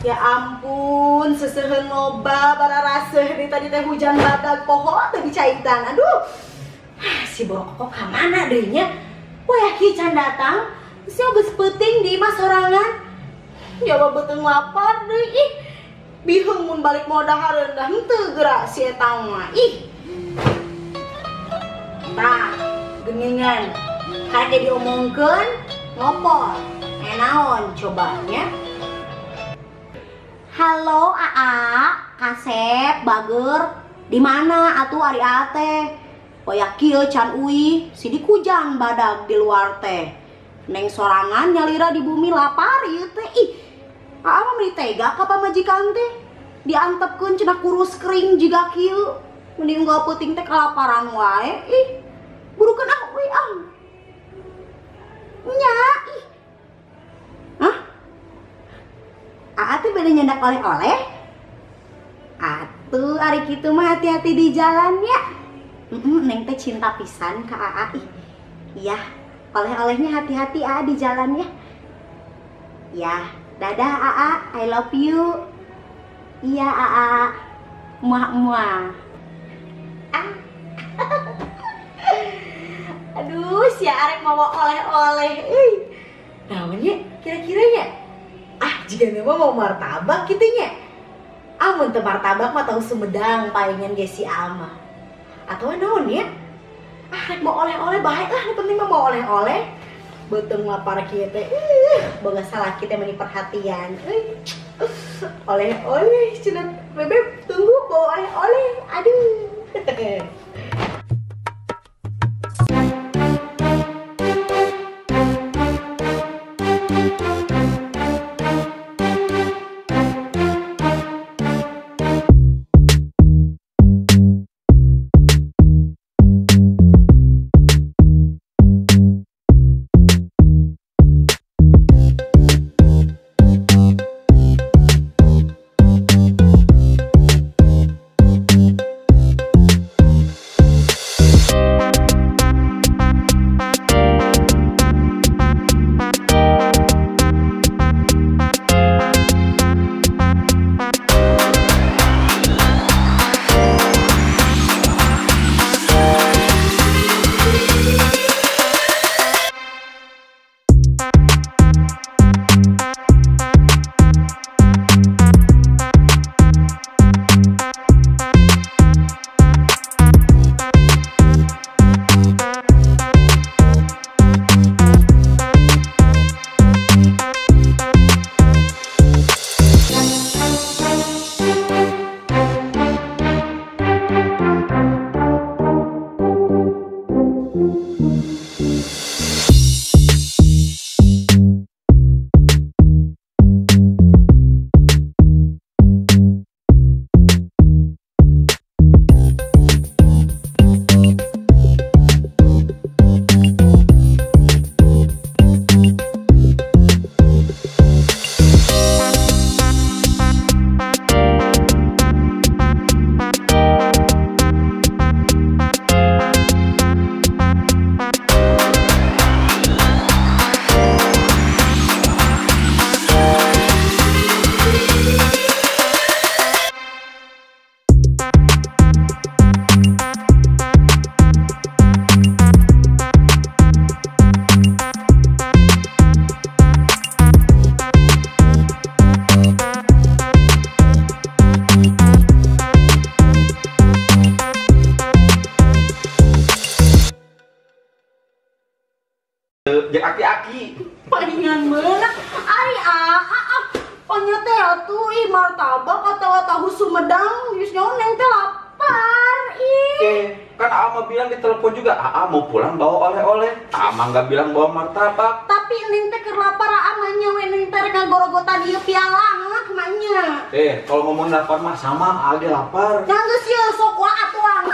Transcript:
Ya ampun, seseuheun loba bararaseuh di tadi teh hujan badag poho teh dicaitan. Aduh. Si borokok ka mana deui nya? Wah, ki can datang. Sia geus peuting di imah sorangan. Ya mah beuteung lapar deui ih. Biheung mun balik mau dahareun dah henteu geura si eta mah. Ih. Tah, geningan. Karek diomongkeun ngopol. Naon cobanya? Halo Aa, Kasep, Bager, di mana atuh ari Aa teh? Oya kieu can uih, sidik hujan badag di luar teh. Neng sorangan nyalira di bumi lapar ieu teh. Ih, Aa mah meuni tega ka pamajikan teh. Diantepkeun cenah kurus kering jiga kieu. Mending unggal peuting teh kalaparan wae. Ih, burukeun ah uih ah. Nya, ih. Hah? Aa teh bade nyandak oleh-oleh? Atuh ari kitu mah hati-hati di jalan ya. Neng teh cinta pisan ka Aa ih. Iya, oleh-olehnya hati-hati Aa di jalan ya. Ya, dadah Aa, I love you. Iya Aa. Muah muah. Ah. Aduh, si arek mau oleh-oleh euy. Naon nya kira-kira nya? Ah, jika memang mau martabak gitu nya. Ah, mun teu martabak mah tahu Sumedang palingan ge si Ama. Atau naon ya? Ah, rek mau oleh-oleh bae lah, nu penting mah mau oleh-oleh. Beuteung lapar kieu teh. Boga salaki teh meuni perhatian. Euy. Oleh-oleh cenah bebeb tunggu bawa oleh-oleh. Aduh. Jeung aki-aki. Palingan meunang ari aa panya teh atuh ih martabak atawa tahu Sumedang geus nyaho neng teh lapar ih. Kan Aa mah bilang di telepon juga Aa mau pulang bawa oleh-oleh. Aa mah enggak bilang bawa martabak. Tapi neng teh keur lapar Aa mah nya we neng teh rek ngagorogotan ieu pialang lah mah nya. Kalau ngomong lapar mah sama Aa ge lapar. Nya geus ieu sok wae atuang.